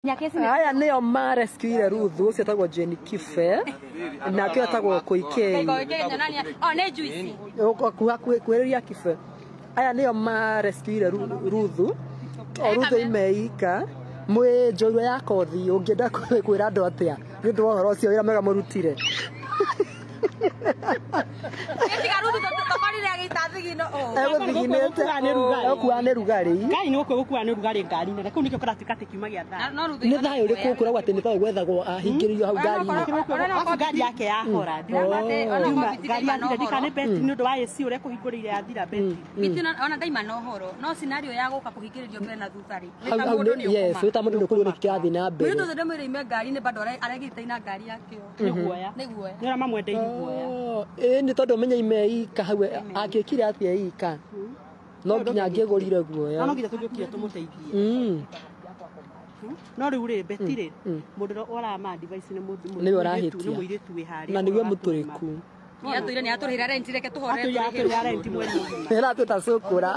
Aya nĩo marescuire Ruthu, ũcio etagwo Jane Kibe nake etagwo Koikei. Kuhĩrĩria Kibe. Aya nĩo marescuire Ruthu, o Ruthu imeika mwĩ njorua ya kothi. Ũngĩenda kwĩra andũ atĩa nĩ ũndũ wa ũhoro ũcio wĩra mwega mũrutire? Egũthiginĩte egũkua nĩ rugarĩ. Ngai nĩ gũkua nĩ rugarĩ ngari-inĩ, na kũu nĩkĩo kũratuĩka atĩ kiuma gĩa thayũ. Nĩ thayũ ũrĩkũ ũkũragwo atĩ nĩ thayũ gwethagwo ahingĩrĩrio hau ngari-inĩ? Arabu ngari yake yahora ngari yathira ndikane betri nĩ ũndũ wa AC ũrĩa kũhingũrĩire yathira betri. Ona ndaima na ũhoro no scenario ya gũka kũhingĩrĩrio mbere na thutha rĩ. Hau hau yes, wĩ ta mũndũ nĩ ũkũrwo nĩ kĩrathiĩ na mbere. Mũirĩtu ũcio ndĩmwĩre ime ngari-inĩ bado aregite na ngari yakĩo. Nĩ guoya. Nĩ guoya. Nĩ ũrĩa mamwendeire guoya. Ĩĩ nĩ tondũ menya imeika hau angĩkire atĩa ika no nginya angĩgũrire guoya. No nginya tũngĩokire tũmũteithie. No rĩu rĩ beti rĩ mũndũ ũrĩa ũrama advice nĩ mũndũ Nĩwe ũrahĩtia. nĩ mũirĩtu wĩ harĩa na nĩwe mũtũrĩku. Nĩatũire nĩatũrĩhĩra rent, reke tũhorere. Atũrĩhĩra rent mweri mũgima. Ĩratwĩta cũkũra.